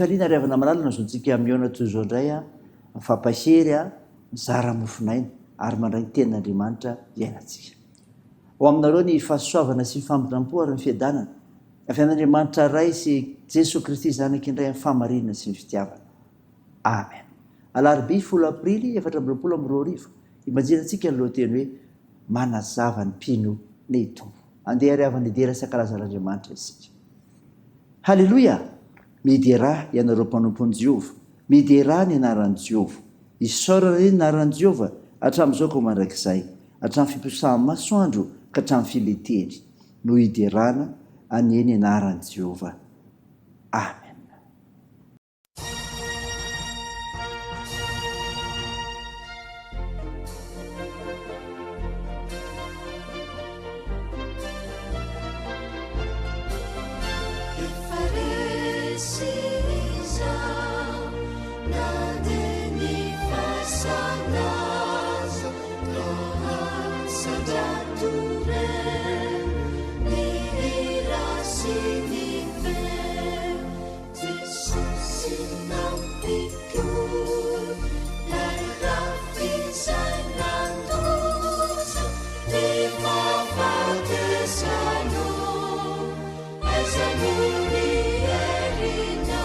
Fifaliana ry havana malala no azontsika mihaona toy izao indray a, mifampahery a, mizara mofon'aina ary mandray ny tenin'Andriamanitra iainantsika. Ho aminareo ny fahasoavana sy ny famindram-po ary ny fiadanana avy amin'Andriamanitra Ray sy Jesoa Kristy Zanaka indray amin'ny fahamarinana sy ny fitiavana. Amen. Alarobia folo aprily 2024, ibanjinantsika ny lohateny hoe Manazava ny mpino ny Tompo. Andeha ary havana hidera sy hankalaza an'Andriamanitra isika. Haleloia! Miderà, ianareo mpanompon'i Jehovah, miderà ny anaran'i Jehovah. Isaorana anie ny anaran'i Jehovah, hatramin'izao ka ho mandrakizay. Hatramin'ny fiposahan'ny masoandro ka hatramin'ny fileteny, no hiderana anie ny anaran'i Jehovah. Amen. Efa resy izaho na dia ny fasana aza ka asandrato re ny hira sy ny feo. Jesosy nampikolo lay rafy izay nandoza ny fahafatesanao. Aiza no niherina?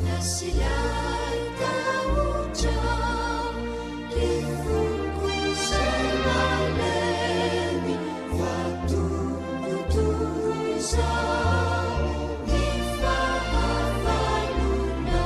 Resy ilay tahotra, ry foko izay malemy, fa tontosa ny fahavalona.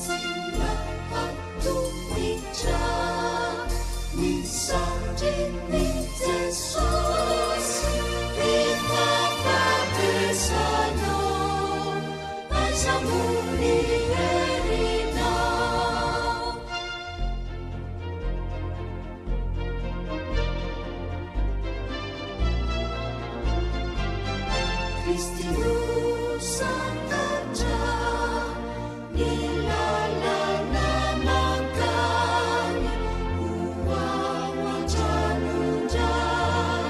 Tsy mahatohitra ny sandrin'i Jesosy, ry fahafatesana, aiza moa ny herinao? Kristy no santatra, ny lalana mankany ho ao an-tranon-dRay.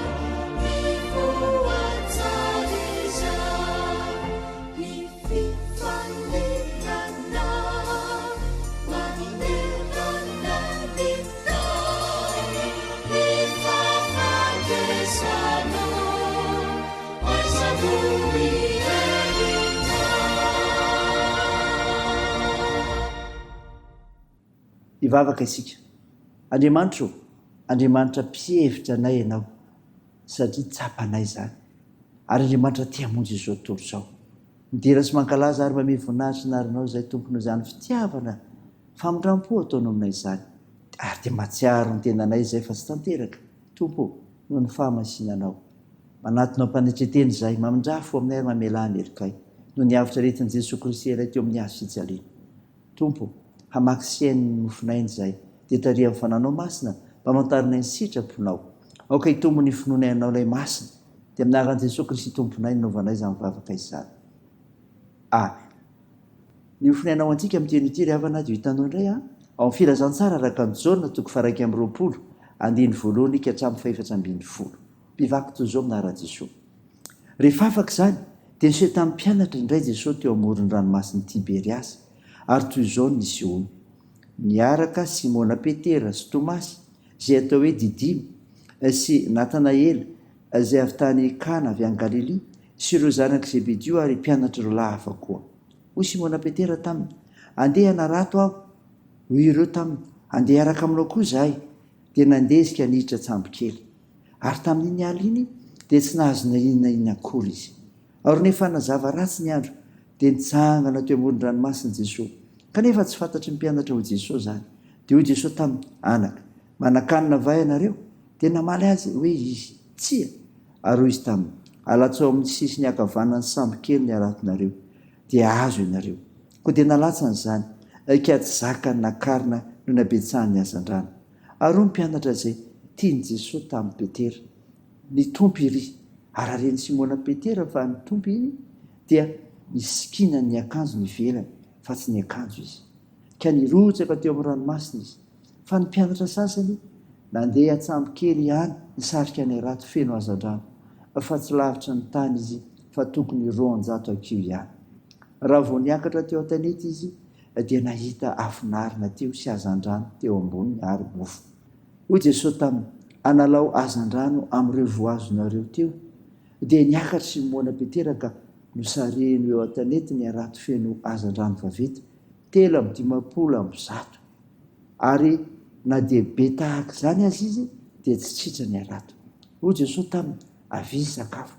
Mivoha tsara izany ny fifanenana manerana ny tany. Ny fahafatesana aiza no hiherina? Hivavaka isika. Andriamanitra ô, Andriamanitra mpihevitra anay Ianao, satria tsapanay izany. Ary Andriamanitra te hamonjy izao tontolo izao. Midera sy mankalaza ary mamehy voninahitra ny anaranao izahay Tompo noho izany fitiavana famindrampo ataonao aminay izany. Ary dia mahatsiaro ny tenanay izahay fa tsy tanteraka, Tompo ô, noho ny fahamasinanao. Manatona am-panetren-tena izahay, mamindrà fo aminay ary mamelà ny helokay, noho ny avotra aretin'i Jesoa Kristy iray teo amin'ny hazo fijaliana. Tompo ô, hamaky sy haino ny mofonaina izahay, dia tariho amin'ny Fananao Masina mba hamantaranay ny sitraponao. Aoka hitombo ny finoanay Anao Ilay Masina. Dia amin'ny anaran'i Jesoa Kristy Tomponay no nanaovanay izany vavaka izany. Amena. Ny mofonaina ho antsika amin'ity anio ity ry havana dia ho hitanao indray an, ao amin'ny Filazantsara araka an'i Jaona toko faha-21, andininy voalohany ka hatramin'ny faha-14. Mpivaky toy izao amin'ny anaran'i Jesoa. Rehefa afaka izany, dia niseho tamin'ny mpianatra indray Jesoa teo amoron'ny ranomasin'i Tiberiasy, ary toy izao no nisehoany, Niaraka Simona Petera sy Tomasy, izay atao hoe Didimo, sy Natanaela, izay avy tany Kana avy any Galilia, sy ireo zanak'i Zebedio ary mpianatra roa lahy hafa koa. Hoy Simona Petera taminy, Andeha hanarato aho. Hoy ireo taminy, Andeha hiaraka aminao koa izahay. Dia nandezika niditra an-tsambokely. Ary tamin'iny alina iny dia tsy nahazo na inona na inona akory izy. Ary nony efa nazava ratsy ny andro, dia nitsangana teo amoron-dranomasina Jesoa. Kanefa tsy fantatry ny mpianatra ho Jesoa izany. Dia hoy Jesoa taminy, Anaka, manan-kanina va ianareo? Dia namaly Azy hoe izy, Tsia. Ary hoy Izy taminy, Alatsao amin'ny sisiny ankavanan'ny sambokely ny haratonareo, dia hahazo ianareo. Koa dia nalatsany izany, ka tsy zakany nakarina noho ny habetsahan'ny hazandrano. Ary hoy ny mpianatra izay tian'i Jesoa tamin'i Petera, Ny Tompo iry! Ary raha ren'i Simona Petera fa ny Tompo iny, Dia nisikinany ny akanjony ivelany, fa tsy niakanjo izy. Ka nirotsaka teo amin'ny ranomasina izy. Fa ny mpianatra sasany nandeha an-tsambo kely ihany nisarika ny harato feno hazandrano, fa tsy lavitry ny tany izy fa tokony 200 hakiho ihany. Raha vao niakatra teo an-tanety izy, dia nahita afon'arina teo sy hazandrano teo amboniny ary mofo. Hoy Jesoa taminy, Analao hazandrano amin'ireo voazonareo teo. Dia niakatra Simona Petera ka nosarihiny ho eo an-tanety ny harato feno hazandrano vaventy, 153. Ary na dia be tahaka izany aza izy, dia tsy tritra ny harato. Hoy Jesoa taminy, Avia hisakafo.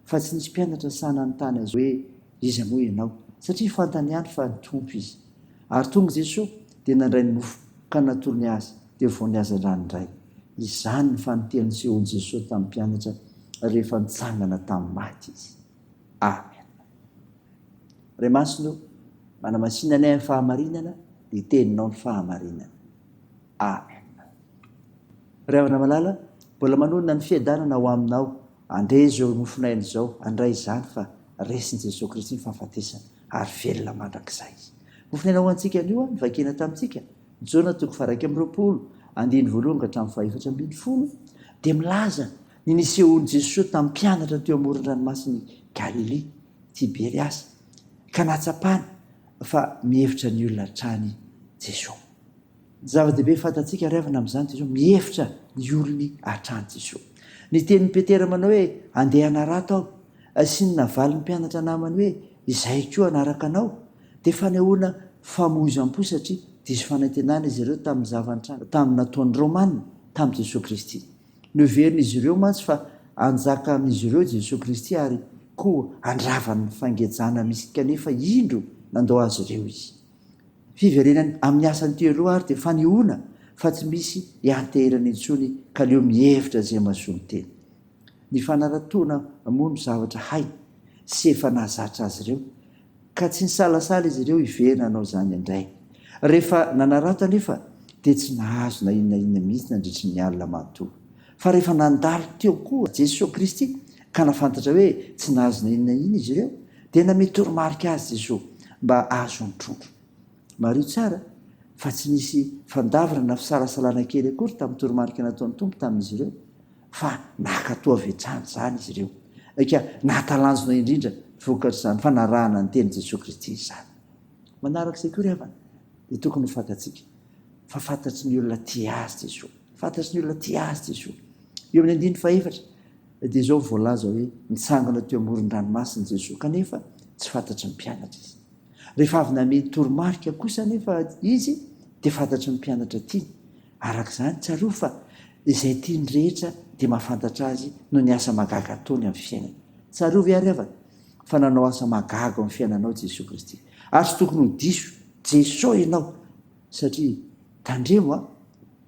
Fa tsy nisy mpianatra sahy nanontany Azy hoe, Iza moa Ianao? Satria fantany ihany fa ny Tompo Izy. Ary tonga Jesoa, dia nandray ny mofo, ka natolony azy, dia vao nihazandrano indray. Izany ny fanintelony nisehoan'i Jesoa tamin'ny mpianatra rehefa nitsangana tamin'ny maty Izy. Amen. Ray Masina o, manamasina anay amin'ny fahamarinana, ny Teninao ny fahamarinana. Amen. Ry havana malala, mbola manonona ny fiadanana ho aminao, Andre izao mofonaina izao, handray izany fa resin'i Jesoa Kristy ny fahafatesana ary velona mandrakizay Izy. Mofonaina ho antsika anio ny vakiana tamintsika, Jona toko faha-21, andininy voalohany ka hatramin'ny faha-14, dia milaza ny nisehoan'i Jesoa tamin'ny mpianatra teo amoron-dranomasin'i Galilia, Tiberiasy, ka nahatsapany fa mihevitra ny olona hatrany Jesoa. Ny zava-dehibe fantatsika ry havana amin'izany dia izao, mihevitra ny olony hatrany Jesoa. Ny tenin'i Petera manao hoe, Andeha hanarato aho, sy ny navalin'ny mpianatra namany hoe, Izahay koa hanaraka anao, dia fanehoana famoizam-po satria diso fanantenana izy ireo tamin'ny zava-nitranga tamin'ny nataon'ny Romana tamin'i Jesoa Kristy. Noheverin'izy ireo mantsy fa hanjaka amin'izy ireo Jesoa Kristy ary koa handrava ny fangejana misy kanefa indro nandao azy ireo Izy. Fiverenany amin'ny asany teo aloha ary dia fanehoana fa tsy misy ianteherana intsony ka aleo mihevitra izay mahasoa ny tena. Ny fanaratoana moa no zavatra hay sy efa nahazatra azy ireo ka tsy nisalasala izy ireo hiverina hanao izany indray. Rehefa nanarato anefa dia tsy nahazo na inona inona mihitsy nandritry ny alina manontolo. Fa rehefa nandalo teo koa Jesoa Kristy ka nahafantatra hoe tsy nahazo na inona inona izy ireo, dia namehy toromarika azy Jesoa mba hahazoany trondro. Mariho tsara fa tsy nisy fandavana na fisalasalana kely akory tamin'ny toromarika nataon'ny Tompo tamin'izy ireo, fa nankatò avy hatrany izany izy ireo. Eka, nahatalanjona indrindra ny vokatr'izany fanarahana ny tenin'i Jesoa Kristy izany. Manaraka izay koa ry havana, dia tokony ho fantatsika fa fantatry ny olona tia Azy Jesoa. Fantatry ny olona tia Azy Jesoa. Eo amin'ny andininy fahefatra dia izao voalaza hoe nitsangana teo amoron-dranomasina Jesoa kanefa tsy fantatry ny mpianatra izy. Rehefa avy namely toromarika kosa anefa izy dia fantatry ny mpianatra tiany. Araka izany, tsarovy fa izay tiany rehetra dia mahafantatra azy noho ny asa mahagaga ataony amin'ny fiainany. Tsarovy àry havana fa nanao asa mahagaga ao amin'ny fiainanao Jesoa Kristy. Ary tsy tokony ho diso Jesoa ianao satria tandremo a!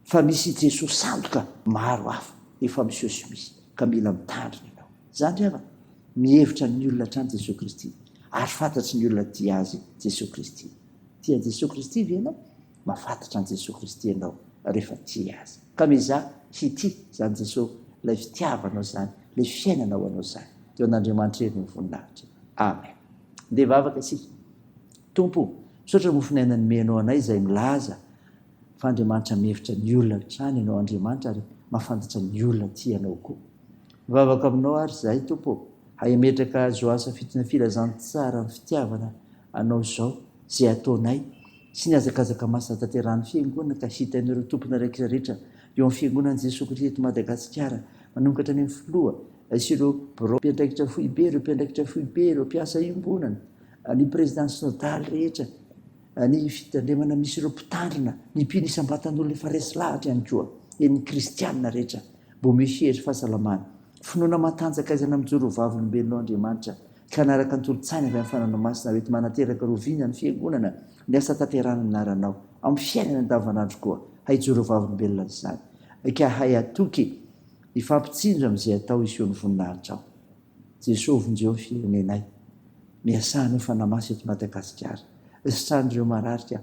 Fa misy Jesoa sandoka maro hafa efa miseho sy misy ka mila mitandrina ianao. Izany ry havana, mihevitra ny olona hatrany Jesoa Kristy ary fantatry ny olona tia Azy Jesoa Kristy. Tia an'i Jesoa Kristy ve ianao? Mahafantatra an'i Jesoa Kristy ianao rehefa tia Azy. Ka miezaha hitia izany Jesoa, ilay fitiavanao izany, ilay fiainana ho anao izany. Dia ho an'Andriamanitra irery ny voninahitra. Amen. Ndeha hivavaka isika. Tompo o, misaotra mofon'aina nomenao anay izay milaza Fa Andriamanitra mihevitra ny olona hatrany ianao Andriamanitra ary mahafantatra ny olona tia anao koa. Mivavaka aminao ary izahay Tompo ô, hay hametraka izao asa fitona filazantsara amin'ny fitiavana anao izao izay ataonay sy ny hazakazaka masina tanterahan'ny Fiangonana ka hitan'ireo tompon'andraikitra rehetra eo amin'ny Fiangonan'i Jesoa Kristy eto Madagasikara manomboka hatrany amin'ny Filoha sy ireo birao mpiandraikitra foibe, ireo mpiandraikitra foibe, ireo mpiasa iombonana, ny Prezidà Synodaly rehetra, Ny fitandremana misy ireo mpitandrina, ny mpino isam-batan'olona efa resy lahatra ihany koa, eny ny kristianina rehetra, mba omeo hery fahasalamana, finoana matanjaka aizana mijoro ho vavolombelonao Andriamanitra, ka hanaraka ny tolo-tsaina avy amin'ny Fananao Masina ho enti-manateraka ireo vina ny Fiangonana, ny asa tanterahana ny anaranao, amin'ny fiainana andavanandro koa, hay hijoro ho vavolombelona an'izany, ka hay hatoky hifampitsinjo amin'izay atao hiseho ny voninahitrao. Jesoa vonjeo ny firenenay. Miasà anao fanamaso eto Madagasikara. Sitrano ireo marary ka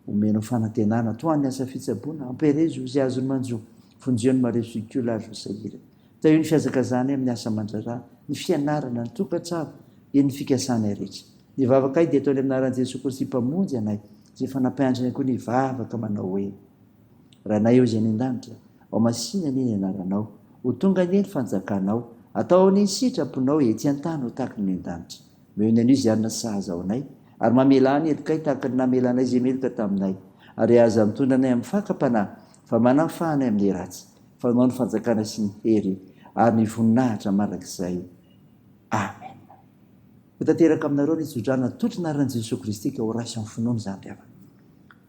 omenao fanantenana. Tohano ny asa fitsaboana. Ampiherezo izay azony manjo. Vonjeo ny marefo sy kola ary ireo sahirana. Tahio ny fihazakazahanay amin'ny asa aman-draharaha, ny fianarana, ny tokantrano. Eny ny fikasanay rehetra. Ny vavakay dia atao any amin'ny anaran'i Jesoa Kristy Mpamonjy anay, izay efa nampianatra anay koa ny hivavaka manao hoe, Ranay eo izay any an-danitra, ao masina anie ny anaranao, ho tonga anie ny fanjakanao, atao anie ny sitraponao etsy an-tany ho tahaka ny any an-danitra. Omeo ny anio izay hanina sahaza ho anay, ary mamelà ny helokay tahaka ny namelanay izay meloka taminay. Ary aza mitondra anay amin'ny fakam-panahy, fa manafaha anay amin'ny ratsy. Fa Anao ny fanjakana sy ny hery ary ny voninahitra mandrakizay. Amena. Ho tanteraka aminareo ny tsodrano atolotry ny anaran'i Jesoa Kristy ka ho raiso amin'ny finoana izany ry havana.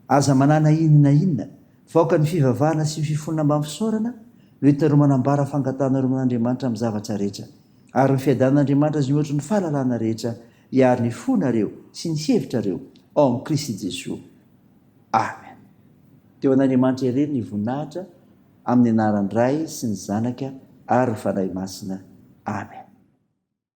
Aza manana inona na inona, fa aoka ny fivavahana sy ny fifonana mba amin'ny fisaorana no entinareo manambara fangatahanareo amin'Andriamanitra amin'ny zavatra rehetra. Ary ny fiadanan'Andriamanitra izay mihoatry ny fahalalana rehetra hiaro ny fonareo sy ny hevitrareo ao amin'i Kristy Jesoa. Amen. Teo an'Andriamanitra irery ny voninahitra, amin'ny anaran'ny Ray sy ny Zanaka ary ny Fanahy Masina. Amen.